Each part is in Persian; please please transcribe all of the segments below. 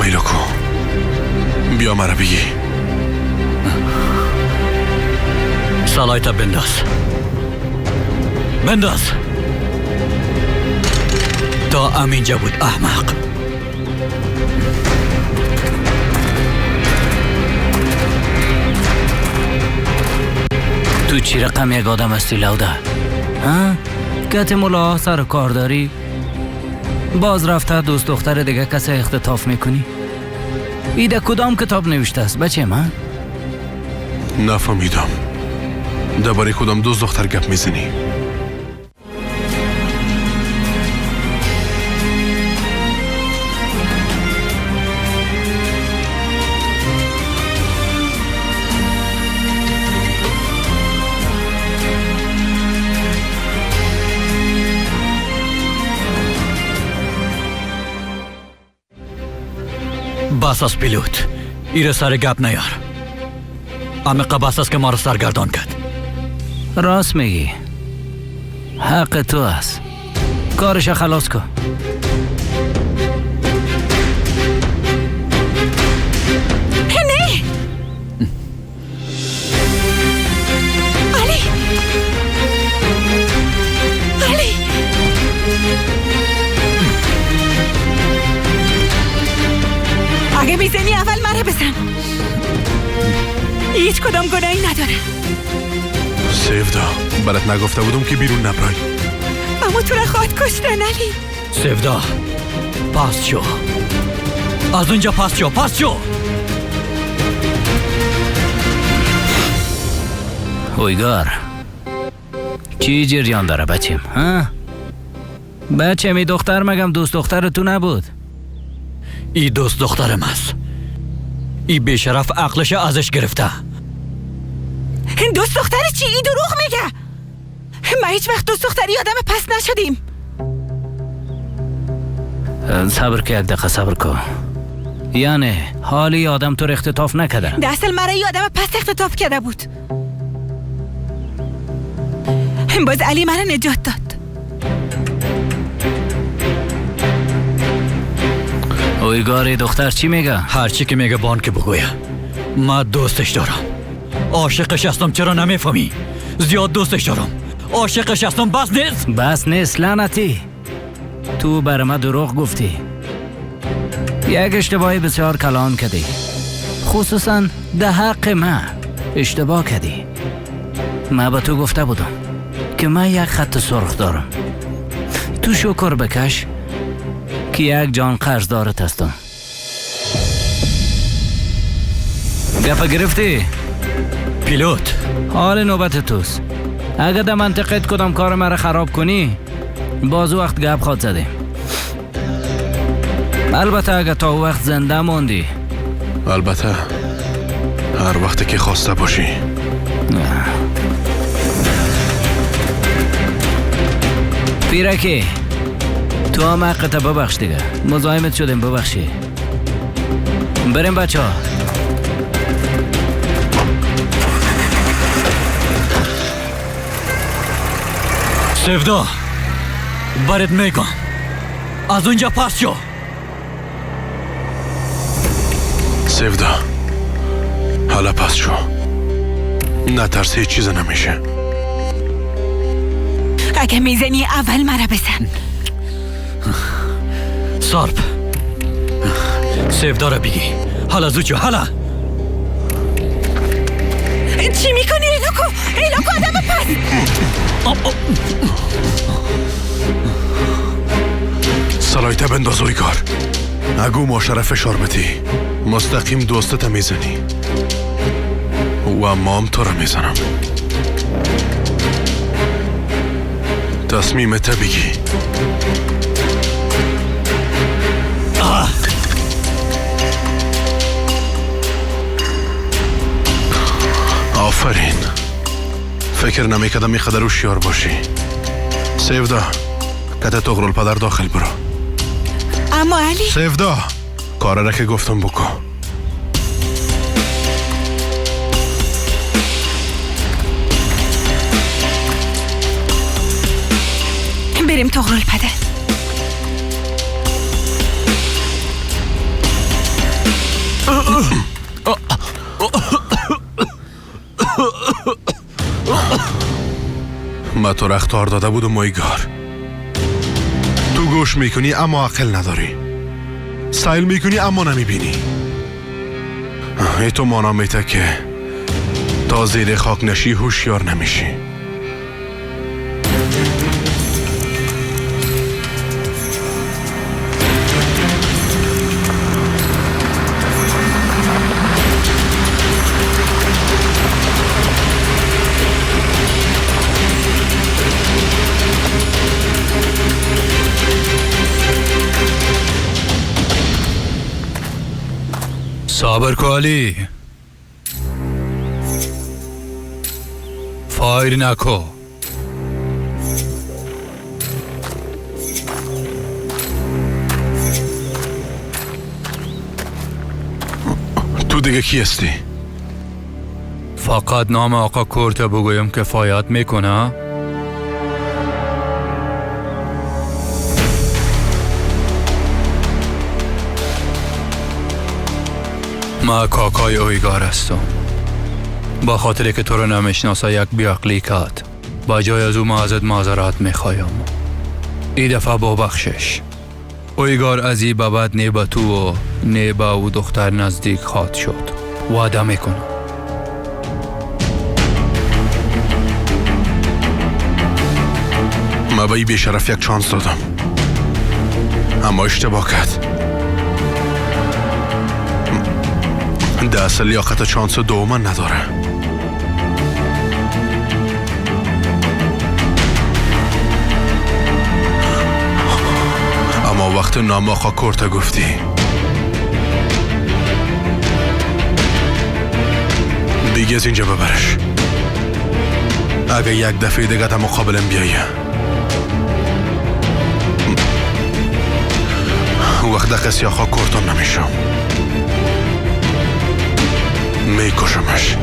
ایلاکو، بیا مرا بگی. سالایتا بنداز، بنداز. تا امینجا بود احمق. تو چی رقم یک آدم هستی لوده؟ ها؟ کت ملا سر کار داری؟ باز رفته دوست دختر دیگه کسی اختطاف میکنی؟ ایده کدام کتاب نوشته است بچه من؟ نفهمیدم درباره کدام دوست دختر گپ میزنی؟ بس از پیلوت، ایره سر گپ نیار. عمیقه بس است که ما رو سرگردان کرد. راست میگی، حق تو است. کارش خلاص کن. نه علی، علی، اگه میزنی اول مرا بزن. هیچ کدام گناهی نداره. سیودا، برات نگفته بودم که بیرون نبرای. اما تو را خواهد کشتن علی. سیودا، پس شو از اونجا، پس شو، پس شو. اویگار، چی جریان داره بچیم؟ ها؟ بچه می دختر مگم دوست دختر تو نبود؟ ای دوست دخترم است. ای بیشرف عقلش ازش گرفته. دوست دختر چی؟ ای دروغ میگه. ما هیچ وقت دوست دختری آدم پس نشدیم. صبر که یک دقیقه صبر کن. یعنی حالی آدم تو رو اختطاف نکرده؟ در اصل مرا ای آدم پس اختطاف کرده بود. باز علی مرا نجات داد. اویگاری دختر چی میگه؟ هرچی که میگه بان که بگویه. من دوستش دارم، عاشقش هستم. چرا نمیفهمی؟ زیاد دوستش دارم، عاشقش هستم. بس نیست؟ بس نیست لعنتی. تو بر من دروغ گفتی. یک اشتباهی بسیار کلان کردی، خصوصا در حق من اشتباه کردی. من به تو گفته بودم که من یک خط سرخ دارم. تو شکر بکش که یک جان قرض دارت هستم. گپا گرفتی؟ پیلوت، حال نوبت توست. اگر در منطقت کدام کار مرا خراب کنی باز وقت گپ خواد زدیم. البته اگر تا وقت زنده ماندی. البته هر وقتی که خواسته باشی. پیرکی تو هم حقت ببخش دیگه، مزاحمت شدیم، ببخشی. بریم بچه ها. سیودا، برات میگم از اونجا پس شو. سیودا، حالا پس شو. نترس، هیچ چیز نمیشه. اگه میزنی اول مرا بزن. سارپ، سیودا را بگی. حالا زود شو، حالا. چی میکنی ایلاکو؟ ایلاکو آدم پس. سلایته بنداز اویگار. اگو ماشره فشار بدی مستقیم دوستت میزنی و مام تو را میزنم. تصمیمت بگی. آفرین، فکر نمیکردم اینقدر هوشیار باشی. سیودا، کت طغرل پدر داخل برو. اما علی. سیودا، کار را که گفتم بکن. بریم طغرل پدر. ما تو را اخطار داده بودم اویگار. تو گوش میکنی اما عقل نداری، سیل میکنی اما نمیبینی. ای تو مانا میته که تا زیر خاک نشی هوشیار نمیشی. صبر کو علی، فایر نکو. تو دیگه کی هستی؟ فقط نام آقا کورت بگویم کفایت میکنه؟ ما کاکای اویگار هستم. با خاطر که تو رو نمیشناسه یک بیعقلی کرد. با جای از او ما ازت معذرت میخوایم. ای دفعه با بخشش. اویگار از ای به بعد نه به تو و نه به او دختر نزدیک خواهد شد. وعده میکنم. ما به ای بیشرف یک چانس دادم، اما اشتباه کرد. ده اصل لیاقت چانس دوم نداره. اما وقت نام آقا کورتا گفتی، دیگه از اینجا ببرش. اگه یک دفعه دیگه تا مقابلم بیایی، وقت قصی آقا کورتم نمیشم، میکشمش.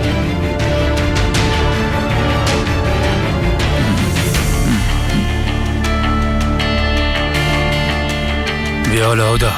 بیا لاودا.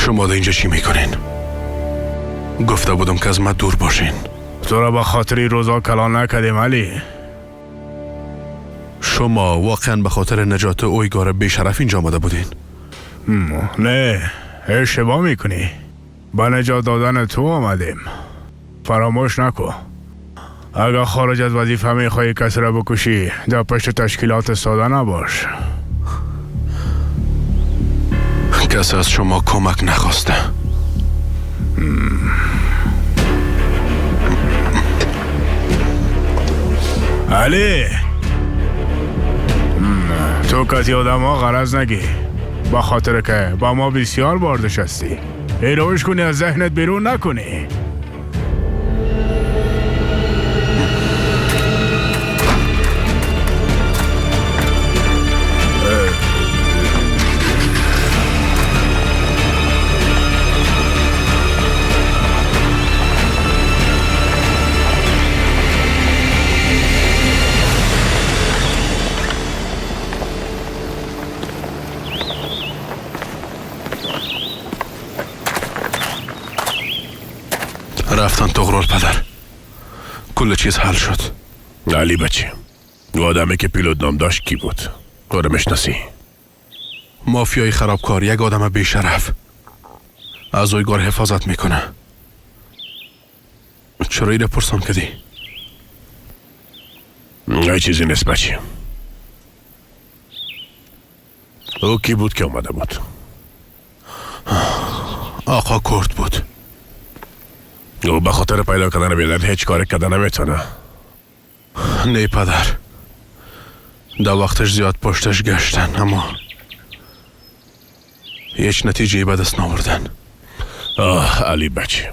شما اینجا چی میکنین؟ گفته بودم که از من دور باشین. تو را با خاطری روزا کلان نکردیم علی. شما واقعا به خاطر نجات اویگار بیشرف اینجا آمده بودین؟ نه، اشتباه میکنی. با نجات دادن تو آمدیم. فراموش نکن، اگر خارج از وظیفه میخوای کسی را بکشی، در پشت تشکیلات ساده نباش. کسی از شما کمک نخواسته. علی، تو کسی آدم ها غرض نگی، با خاطر که با ما بسیار بار نشستی. ایروش کنی از ذهنت بیرون نکنی. رفتن تغرل پدر، کل چیز حل شد. علی بچه، او آدمی که پیلوت نام داشت کی بود؟ تو رو میشناسی؟ مافیای خرابکار، یک آدم بیشرف. از اویگار حفاظت میکنه. چرا ایره پرسان کردی؟ نه چیزی نیست بچه. او کی بود که آمده بود؟ آقا کرد بود. او به خاطر پیدا کردن بیدر هیچ کاری کردن نمیتونه. نه پدر، در وقتش زیاد پشتش گشتن، اما هیچ نتیجه به دست نآوردن. آه علی بچه،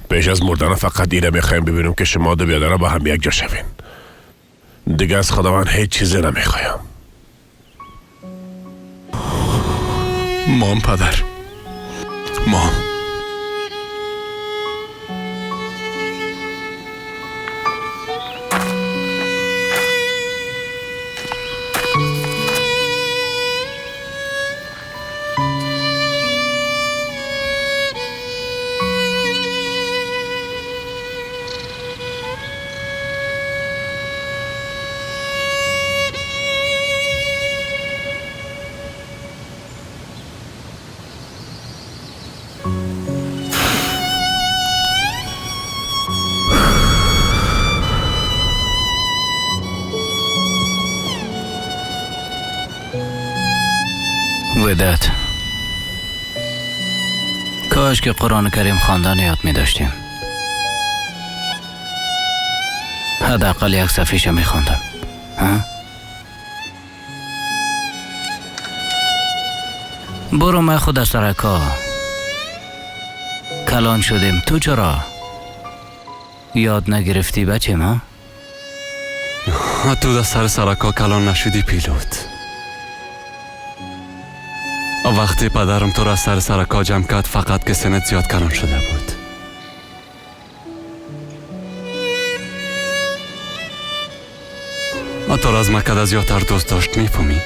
پیش از مردن فقط اینه میخوایم ببینم که شما دو بیادر با هم یک جا شوین. دیگه از خداوند هیچ چیزی نمیخوایم. مام پدر، مام. وداد، کاش که قرآن کریم خواندن یاد می داشتیم. حداقل یک صفحه‌شو می خواندم. برو ما خود از سرکا کلان شدیم، تو چرا یاد نگرفتی بچه ما؟ تو در سر سرکا کلان نشدی پیلوت. وقتی پدرم تو را سر سرکا جمع کرد فقط که سنت زیاد کلان شده بود. تو را از مکده زیادتر دوست داشت، میفهمی؟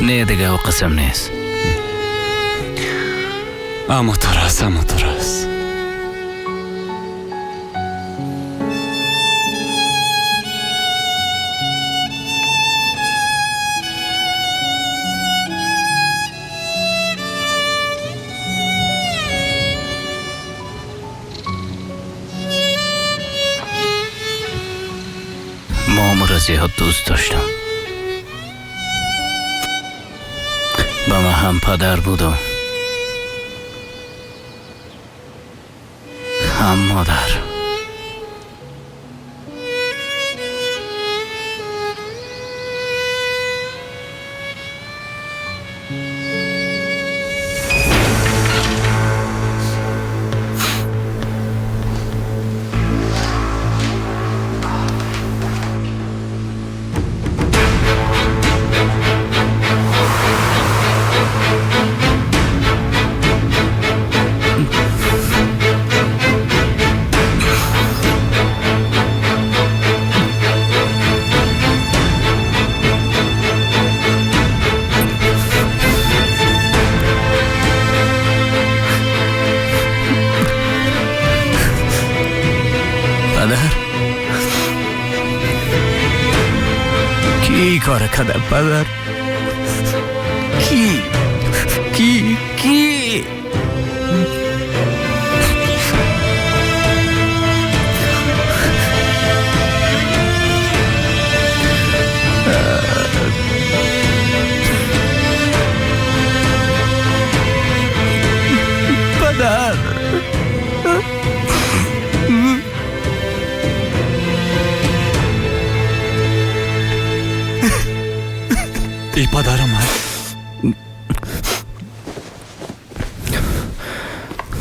نه دیگه او قسم نیست. اما تو راست، اما تو راست. مام را زیاد دوست داشتم. با ما هم پدر بودم هم مادر. کی کار کرده پدر؟ کی کی کی؟ پدر ای پدرم هست.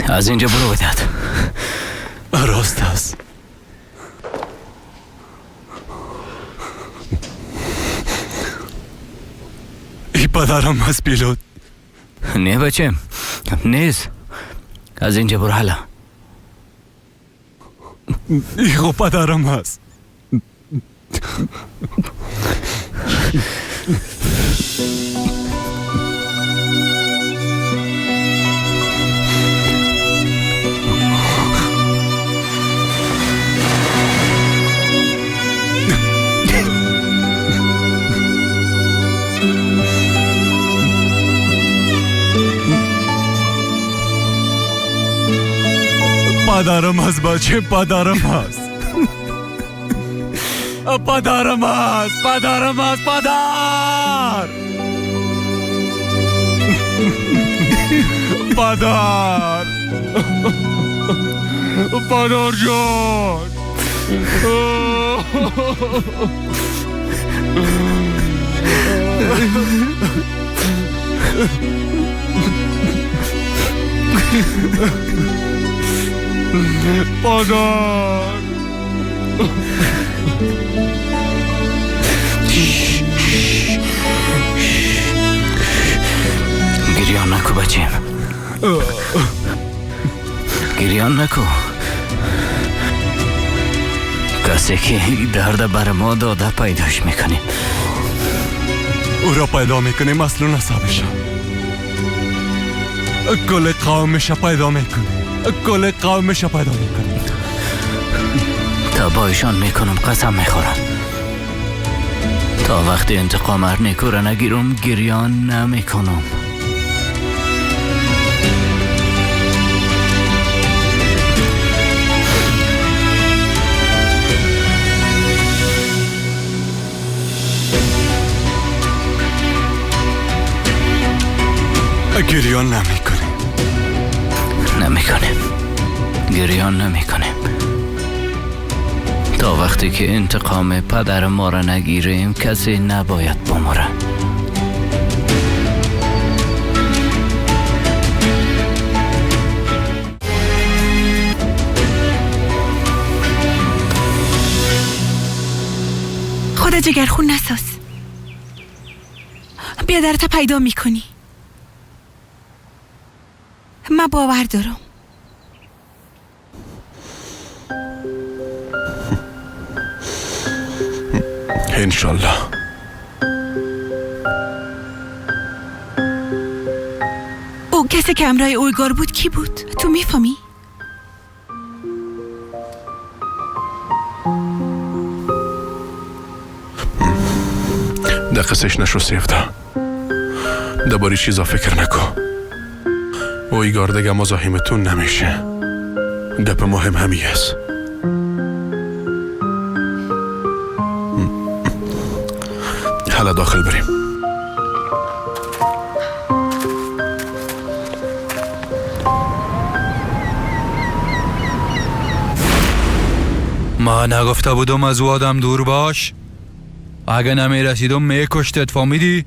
از اینجا برو وداد. راست است. ای پدرم هست پیلوت. نه بچم نیست. از اینجا برو حالا. ای خب پدرم هست. پدرم هست بچه، پدرم هست. پدرم هست، پدرم هست، پدر پدر پدر جان. پادر. گریان نکو بچیم، گریان نکو. کسی که درد بر ما داده پیداش میکنیم. او را پیدا میکنیم، اصل و نسبش، کل قومش پیدا میکنیم، کل قومش پیدا میکنیم. تا بایشان میکنم قسم میخورم تا وقتی انتقام ارنیکو را نگیرم گریان نمیکنم. گریان نمیکنیم، نمیکنیم، گریان نمیکنیم تا وقتی که انتقام پدر ما را نگیریم. کسی نباید بمره. خدا جگرخون نساز. بیادرت پیدا میکنی. من باور دارم. انشالله. او کسی که همراه اویگار بود کی بود؟ تو میفهمی؟ در قصهش نشو سیفتا. درباره چیزا فکر نکن. اویگار دیگه مزاحمتون نمیشه. گپ مهم همی است. حالا داخل بریم. ما نگفته بودم از او آدم دور باش؟ اگه نمیرسیدم میکشتت، فهمیدی؟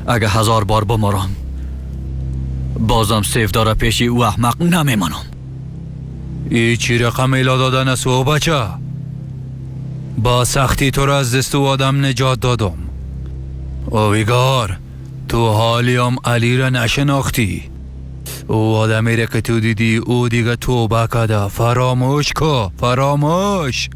اگه 1000 بار بمرم بازم سیف داره پیشی او احمق نمیمانم. ای چی رقم ایلا دادن است او بچه؟ با سختی تو را از دست او آدم نجات دادم. اویگار تو حالیم علی را نشناختی. او آدمی را که تو دیدی او دیگه توبه کرده. فراموش کو، فراموش.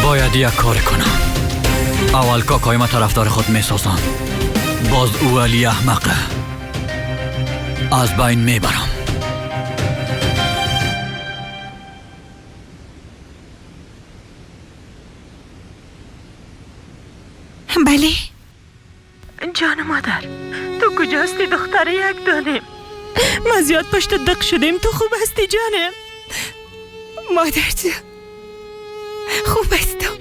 باید یک کار کنم. اول کاکای ما طرفدار خود میسازم، باز او علی احمقه از بین میبرم. بله جان مادر، تو کجاستی دختر یک دانیم؟ ما زیاد پشت دق شدیم. تو خوب هستی جانم؟ مادر جان خوب هستم،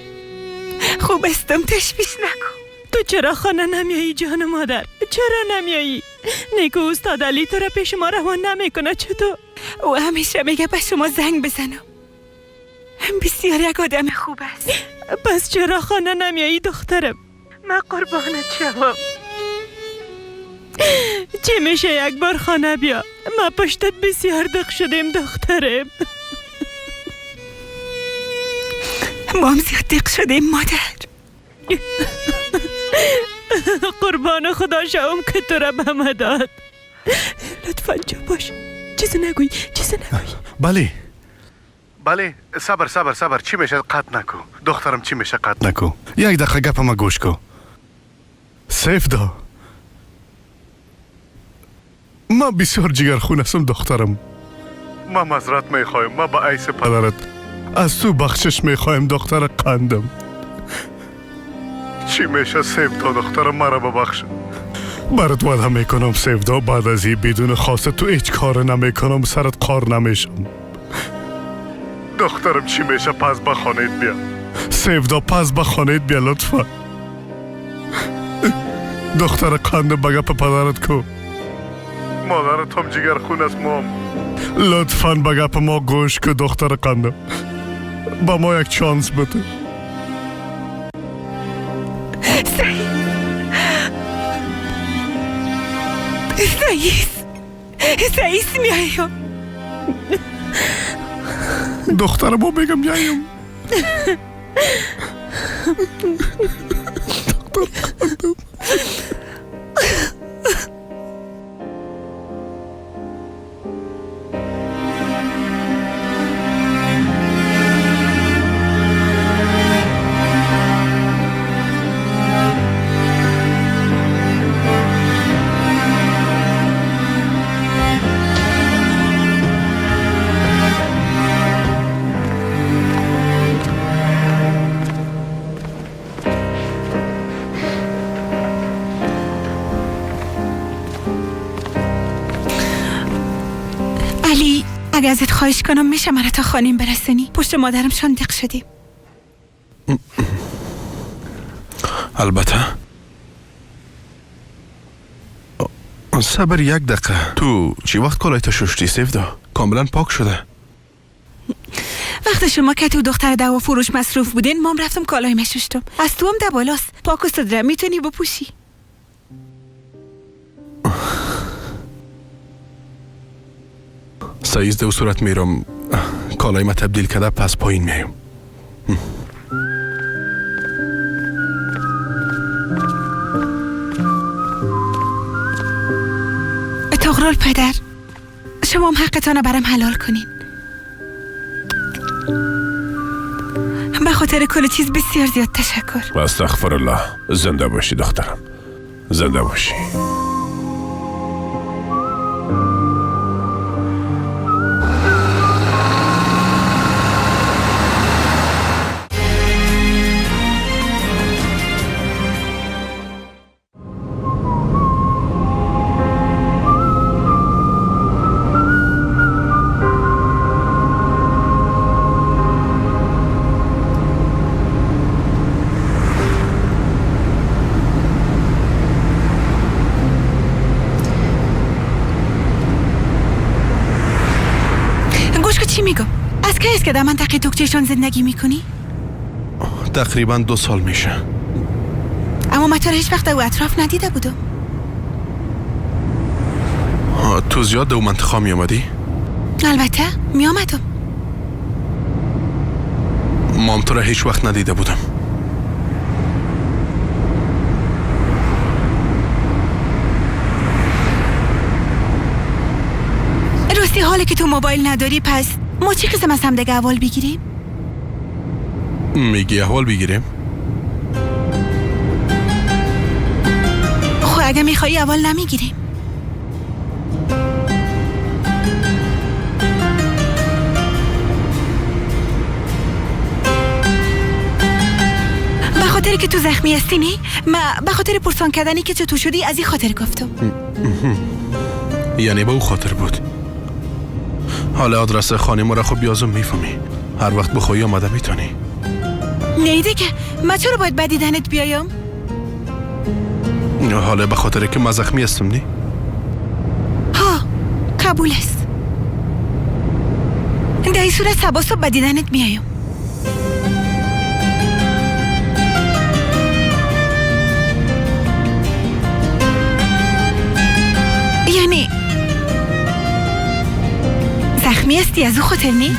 خوب هستم، تشویش نکن. تو چرا خانه نمیایی جان مادر؟ چرا نمیایی؟ نیکو استاد علی تو را پیش ما روان نمیکنه. چطور؟ او همیشه میگه به شما زنگ بزنم. بسیار یک آدم خوب است. پس چرا خانه نمیایی دخترم؟ من قربانت شوم. چی میشه یک بار خانه بیا؟ ما پشتت بسیار دق شدیم دخترم. ما هم زیاد دق شدیم مادر. قربان خدا شوم که تو را به ما داد. لطفا جا باش، چیزی نگوی، چیزی نگوی. بله بله، صبر صبر صبر. چی میشه قطع نکو دخترم، چی میشه قطع نکو. یک دقیقه گپ ما گوش کو. سیفدا ما بسیار جگرخون هستم دخترم. ما معذرت میخوایم. ما به عیس پدرت از تو بخشش میخوایم دختر قندم. چی میشه سیفدا دختر مرا ببخش. برات وعده میکنم سیفدا بعد از این بدون خواست تو هیچ کار نمیکنم، سرت قار نمیشم. دخترم چی میشه پس به خانهت بیا. سیفدا پس به خانهت بیا لطفا. دختر قندم به گپ پدرت کو. مادرت هم جگر خون است مام. لطفا به گپ ما گوش که دختر قندم. با ما یک چانس بده. سعیس میایم. دختر ما بگم میایم. دختر قندم. اگه ازت خواهش کنم میشه مرا تا خانیم برسونی؟ پشت مادرم شندق شدیم. البته. صبر یک دقیقه. تو چی وقت کالایت ششتی سیفدا؟ کاملا پاک شده. وقت شما که تو دختر دوا فروش مصروف بودین مام رفتم کالای مششتم. از تو هم دبالاست. پاک و صدره میتونی بپوشی. سایز دو صورت میرم کالای ما تبدیل کرده پس پایین میایم. طغرل پدر، شما هم حقتان رو برم حلال کنین. به خاطر کل چیز بسیار زیاد تشکر. استغفر الله. زنده باشی دخترم، زنده باشی. که در منطقه توکچشان زندگی میکنی؟ تقریبا 2 سال میشه. اما من تو را هیچ وقت او اطراف ندیده بودم. تو زیاد دو منطقه می آمدی؟ البته می آمدم. مام تو را هیچ وقت ندیده بودم. راستی حالی که تو موبایل نداری پس ما چه قسم از همدیگه احوال بگیریم؟ میگی احوال بگیریم؟ خب اگه میخوایی احوال نمیگیریم. به خاطر که تو زخمی هستی نی؟ ما به خاطر پرسان کردنی که چطور شدی از این خاطر گفتم. یعنی به او خاطر بود. حالا آدرس خانه ما را خب بیازم میفهمی. هر وقت بخوای آمده میتونی. نه دیگه ما چرا باید به دیدنت بیایم؟ حالا به خاطر که من زخمی هستم نی؟ ها قبول است. در این صورت صبا صبح به دیدنت میایم. یعنی زخمی هستی از او خاطر نی؟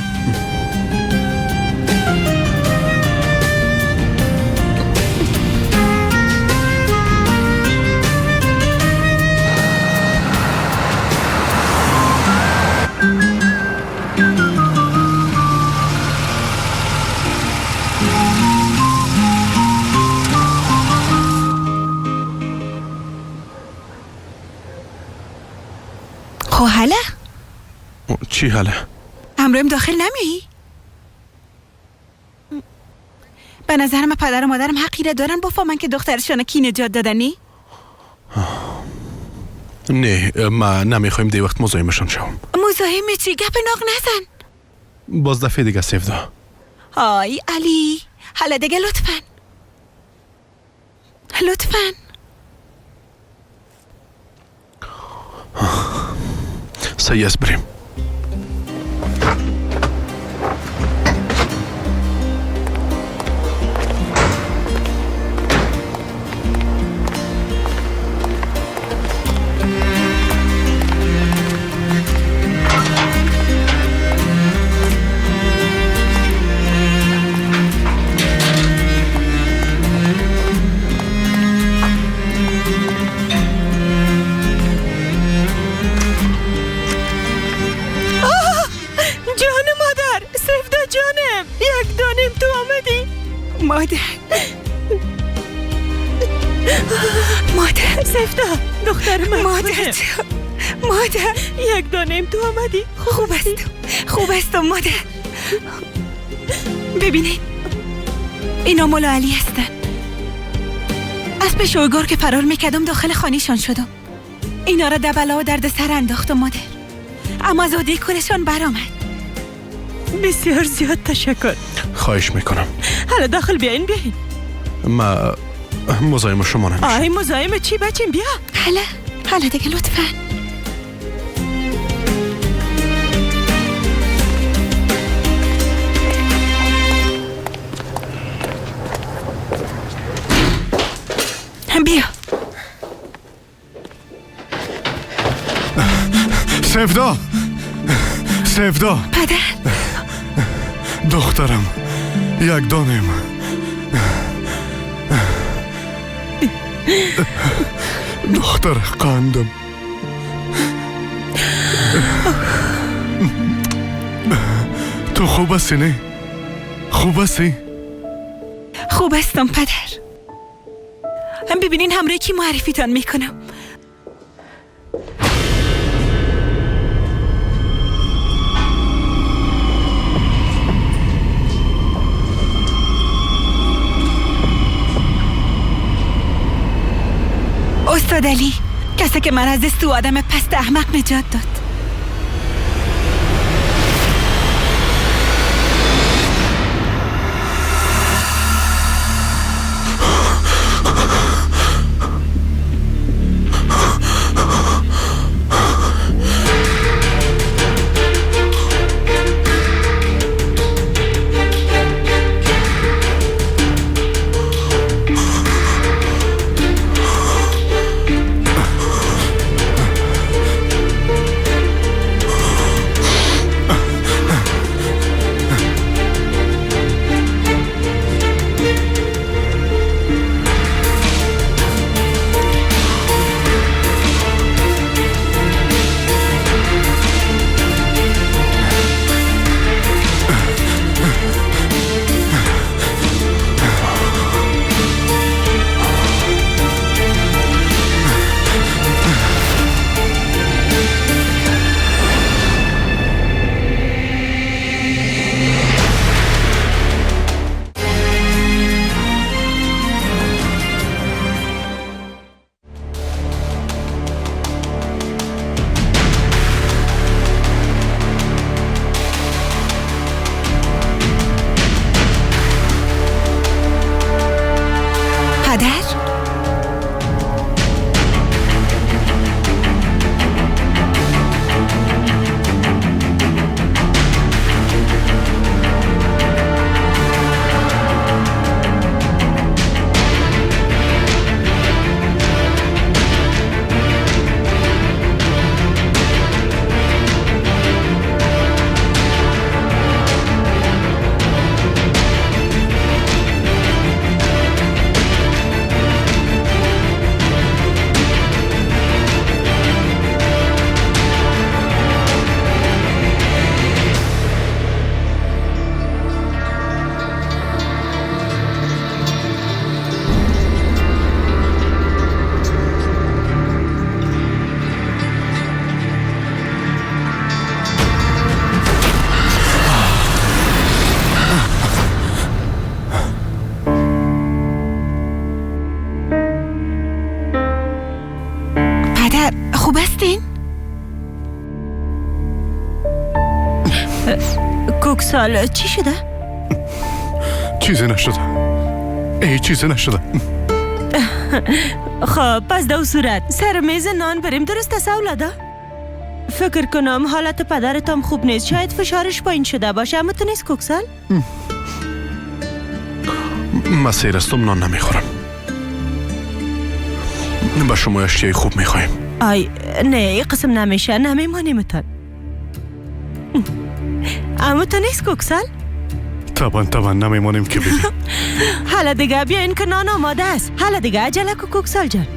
خو حالا؟ چی حالا؟ همراهیم داخل نمیایی؟ به نظر من پدر و مادرم حقی را دارن بفهمن که دخترشان کی نجات دادنی؟ نه، ما نمیخوایم دی وقت مزاحمشان شوم. مزاحم چی؟ گپ ناق نزن. باز دفعه دیگه سفدا. آی علی، حالا دیگه لطفاً لطفاً. صحیح است، بریم. مادر، مادر، سفدا دختر من، مادر، مادر، یک دانیم تو آمدی. خوب است، خوب است مادر. ببینید اینا مولا علی هستن. از پیش اوگار که فرار میکردم داخل خانهشان شدم. اینا را دبلا و درد سر انداختم مادر، اما از عهده کلشان برآمد. بسیار زیاد تشکر. خواهش میکنم. حالا داخل بیاین، بیاین. ما مزاحم شما نمیشم. آی مزاحم چی بچیم، بیا. حالا حالا دیگه لطفا. بیا. سفدا، سفدا. پدر. دخترم، یک دانیم. دختر قندم. تو خوب هستی نه؟ خوب هستی؟ خوب هستم پدر. هم ببینین همراه کی معرفیتان میکنم. استاد علی، کسی که من از دست آدم پست احمق نجات داد. پدر خوب هستین؟ کوکسال چی شده؟ چیزی نشده، هیچ چیزی نشده. خب پس دو صورت سر میز نان بریم، درست است اولادا؟ فکر کنم حالت پدرتان خوب نیست، شاید فشارش پایین شده باشه. اما تو نیست کوکسال؟ من سیر هستم، نان نمیخورم. با شما اشتیای خوب میخوایم. آی نه، این قسم نمیشه، نمیمانیمتان. اما تو نیست کوکسال؟ طبعا نمیمانیم که بدیم. حالا دیگه بیاین که نان آماده است. حالا دیگه عجله کو کوکسال جان.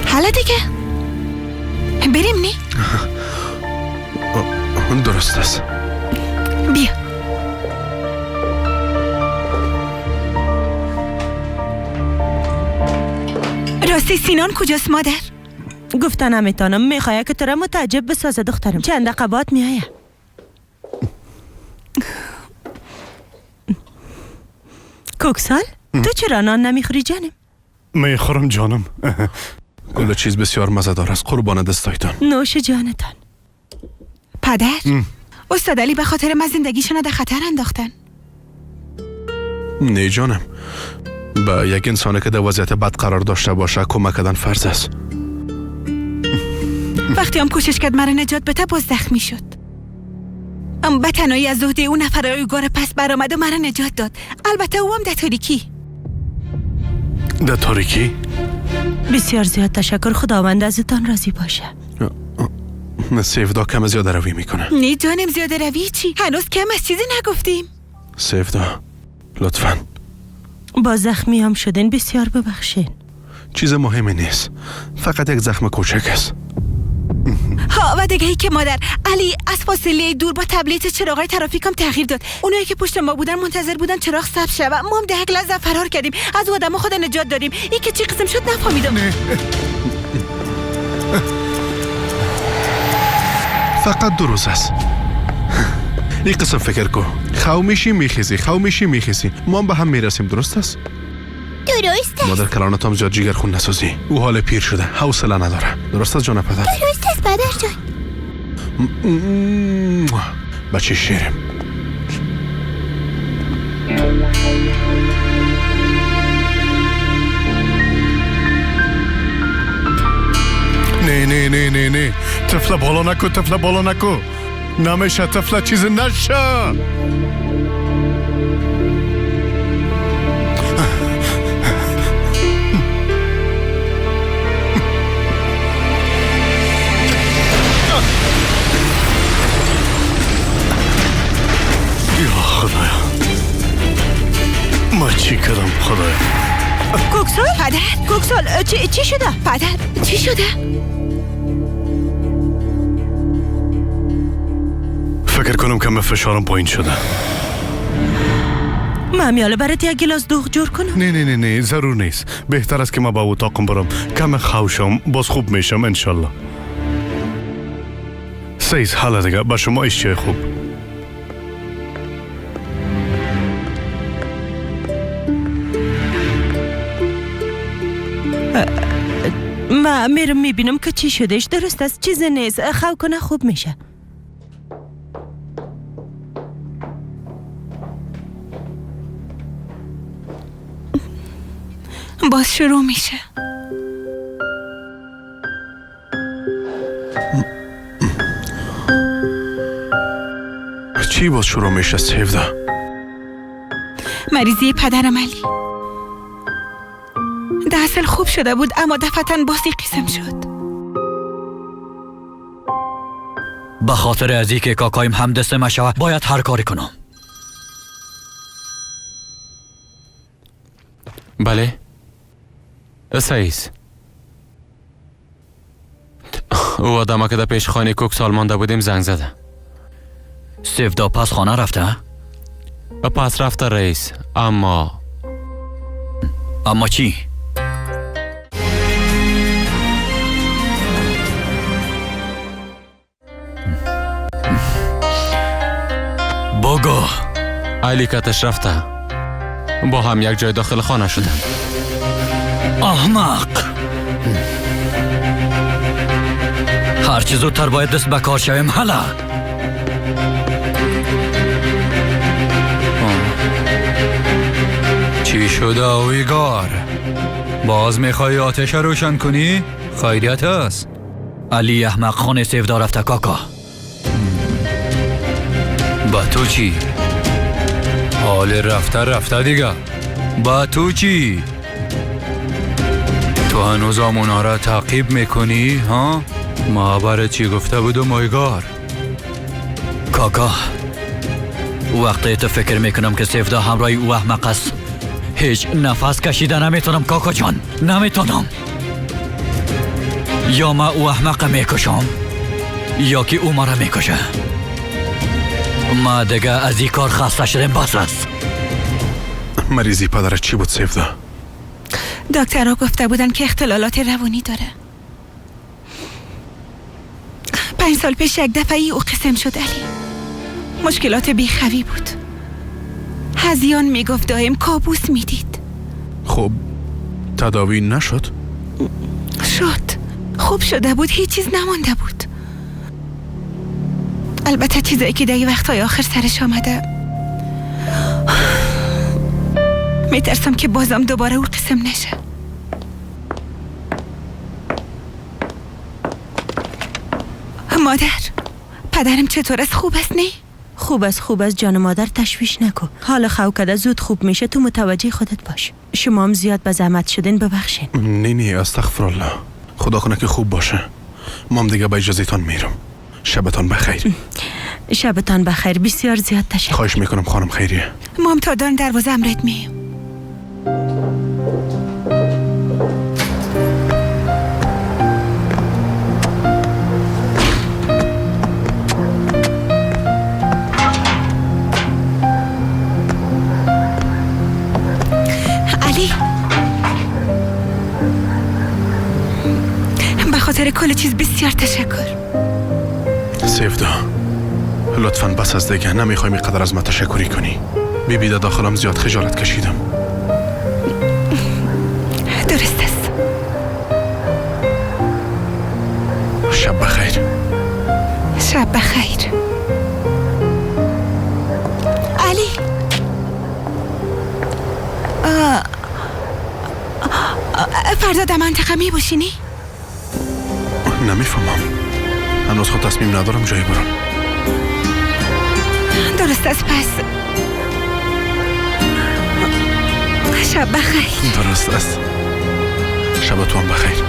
حالا دیگه بریم. نی؟ درست است. بیا. راستی سینان کجاست مادر؟ گفته نمیتونم، میخواه که تو را متعجب بسازه دخترم. چند دقیقه بعد میآید. کوکسال تو چرا نان نمیخوری جانم؟ میخورم جانم. کل چیز بسیار مزه‌دار است، قربان دستایتان. نوش جانتان. پدر، استاد علی به خاطر من زندگیشون در خطر انداختن. نه جانم، به یک انسانی که در وضعیت بد قرار داشته باشه کمک کردن فرض است. وقتی هم کوشش کرد مرا نجات بده باز زخمی شد. ام به تنهایی از عهده اون نفرای گار پس برآمد و مرا نجات داد. البته او هم در تاریکی. در تاریکی؟ بسیار زیاد تشکر، خداوند ازتان راضی باشه. سیفدا کم زیاده روی میکنه. نه جانم، زیاده روی چی؟ هنوز کم از چیزی نگفتیم. سیفدا لطفاً. با زخمی هم شدین، بسیار ببخشین. چیز مهمی نیست، فقط یک زخم کوچک است. ها و دیگه ای که مادر، علی از فاصله دور با تبلیت چراغای ترافیک هم تغییر داد. اونایی که پشت ما بودن منتظر بودن چراغ سبز شه و ما هم ده یک لحظه فرار کردیم، از آدم خود نجات دادیم. این که چی قسم شد نفهمیدم. فقط 2 روز است. این قسم فکر کن، خو میشی میخیزی، خو میشی میخیزی، ما هم به هم میرسیم، درست است؟ درست است. مادر کلانت هم زیاد جیگر خون نسازی، او حال پیر شده، حوصله نداره. درست است جان پدر؟ درست است پدر جان. بچه شیرم. نه نه نه نه نه، طفل بالا نکو، طفل بالا نکو، نمیشه طفل، چیز نشه. یا خدایا، ما چی کردم خدایا؟ کوکسال؟ پدر؟ کوکسال چی شده؟ پدر چی شده؟ فکر کنم که فشارم پایین شده. من میاله برات یک گلاس دوغ جور کنم. نه نه نه نه، ضرور نیست. بهتر است که ما با اتاقم برم، کم خوشم باز خوب میشم انشالله. سیز حالا دیگه با شما اشتیای خوب. ما میرم میبینم که چی شدهش. درست است، چیزی نیست، خو کنه خوب میشه. باز شروع میشه. چی باز شروع میشه سیفدا؟ مریضی پدرم علی در اصل خوب شده بود، اما دفعتاً بازی قسم شد. به خاطر از اینکه کاکایم همدست ما شود باید هر کاری کنم. بله سعیس، او آدم که در پیش خانه کوکسال مانده بودیم زنگ زده. سیفدا پس خانه رفته؟ پس رفته رئیس. اما چی؟ بگو. علی کتش رفته. با هم یک جای داخل خانه شدن. احمق، هرچی زودتر باید دست به کار شویم. حالا چی شده اویگار؟ باز میخوای آتش روشن کنی؟ خیریت است. علی احمق خانه سیفدا رفته کاکا. با تو چی؟ حال رفته رفته دیگه. با تو چی؟ تو هنوز آمونا را تعقیب میکنی ها؟ ما برای چی گفته بودم اویگار؟ کاکا، وقتی تو فکر میکنم که سیفدا همراه او احمق است، هیچ نفس کشیده نمیتونم کاکا جان، نمیتونم. یا ما او احمق میکشم یا که او مرا میکشه. ما دیگه از این کار خسته شدیم، بس است. مریضی پدرت چی بود سیفدا؟ دکترها گفته بودن که اختلالات روانی داره. 5 سال پیش یک دفعه او قسم شد علی. مشکلات بیخوی بود. هزیان میگفت دائم کابوس میدید. خب تداوی نشد؟ شد، خوب شده بود، هیچ چیز نمانده بود. البته چیزایی که در وقتهای آخر سرش آمده، میترسم که بازم دوباره او قسم نشه. مادر، پدرم چطور است؟ خوب است؟ نه؟ خوب است، خوب است جان مادر، تشویش نکن. حال خو کده زود خوب میشه، تو متوجه خودت باش. شما هم زیاد به زحمت شدین، ببخشین. نه نه، استغفر الله، خدا کنه که خوب باشه. مام دیگه با اجازهتان میرم. شبتان بخیر. شبتان بخیر، بسیار زیاد تشکر. خواهش میکنم خانم خیریه. مام تا دان دروازه امرت میم. علی، به خاطر کل چیز بسیار تشکر. سیفدا، لطفاً بس از دیگه، نمیخوایم اینقدر از ما تشکری کنی. بیبی در داخلم زیاد خجالت کشیدم. درست است. شب بخیر. شب بخیر. علی، فردا در منطقه می باشی نی؟ نمیفهمم، هنوز خود تصمیم ندارم جایی برم. درست است، پس شب بخیر. درست است، شب تو هم بخیر.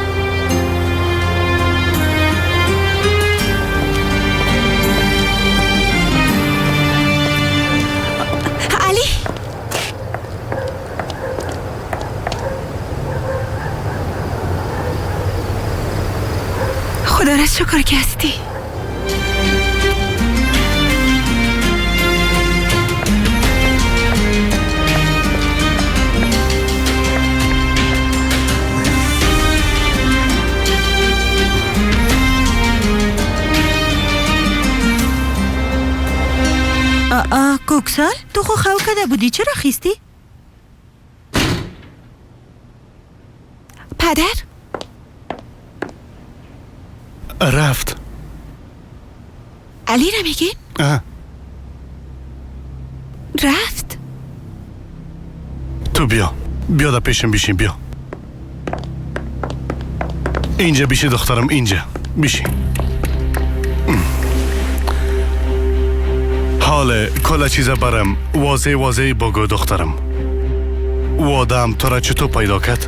علی، خدا را شکر که هستی. کوکسال، تو خو خو کده بودی، چرا خیستی؟ پدر؟ رفت. علی را میگین؟ رفت؟ تو بیا، بیا در پیشم بیشین، بیا اینجا بیشی دخترم، اینجا بیشین. حال کل چیز برم واضح واضح بگو دخترم. او آدم تو را چطور پیدا کرد؟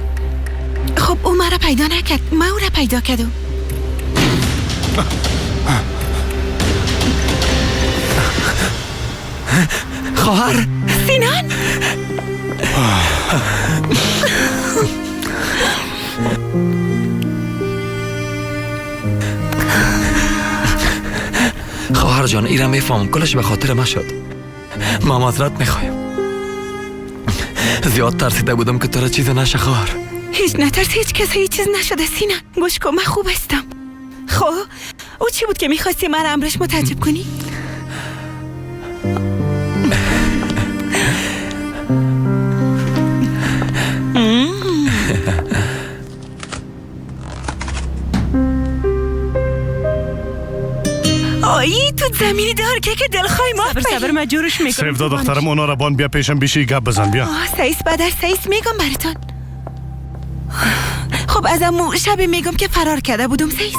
خب او مرا پیدا نکرد، من او را پیدا کردم. خواهر سینان. خواهر جان، ایرم میفهمم کلش به خاطر ما شد. ما معذرت میخوایم. زیاد ترسیده بودم که تو را چیز نشه خواهر. هیچ نترس، هیچ کس هیچ چیز نشده سینان. گوش کن، من خوب هستم. خب او چی بود که میخواستی من امرش متعجب کنی؟ زمینی دار که دلخوای ما. صبر من جورش میکنم. سیفدا دخترم اونا را بان، بیا پیشم بیشی گپ بزن. بیا. سیس بدر سیس میگم براتون. خب از امو شب میگم که فرار کرده بودم سیس.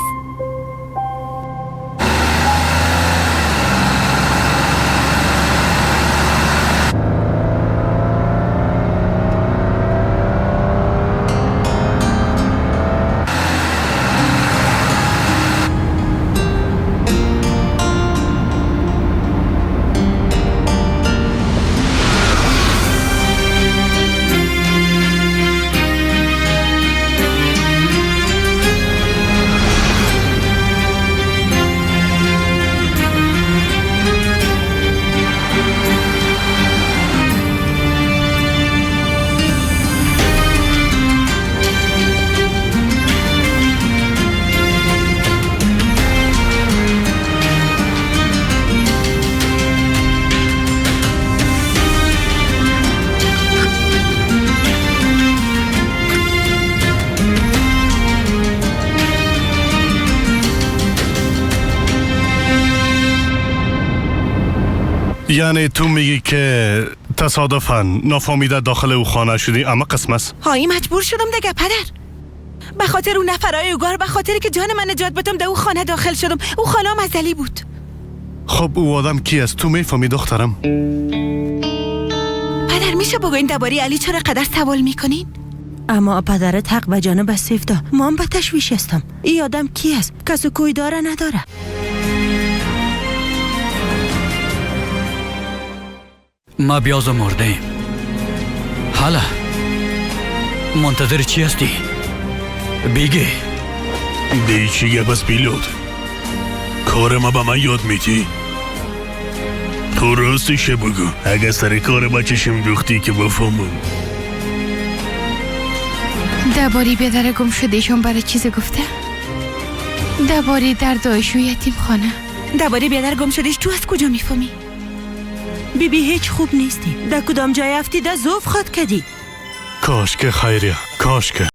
یعنی تو میگی که تصادفاً نافهمیده داخل او خانه شدی، اما قسم است؟ هایی مجبور شدم دیگه پدر. به خاطر اون نفرای اوگار، به خاطر که جان من نجات بدم در او خانه داخل شدم. او خانه هم ازلی بود. خب او آدم کی است؟ تو میفهمی دخترم؟ پدر میشه بگوین درباره علی چرا قدر سوال میکنین؟ اما پدرت حق به جانب سیفدا، ما هم به تشویش هستم. ای آدم کی است؟ کس و کوی داره نداره. ما بیاز مردیم. حالا منتظر چی هستی؟ بیگی دی چی گپ است پیلوت؟ کار ما به من یاد میدی؟ تو راستش بگو، اگه سر کار ما چشم دوختی که بفهمم. درباره بیادر گم شدهشون برای چیز گفته؟ درباره دردایش و یتیم خانه. درباره بیادر گم شدهش تو از کجا میفهمی؟ بی بی هیچ خوب نیستی. در کدام جای افتیده زوف خواد کدی. کاش که خیریه، کاش که.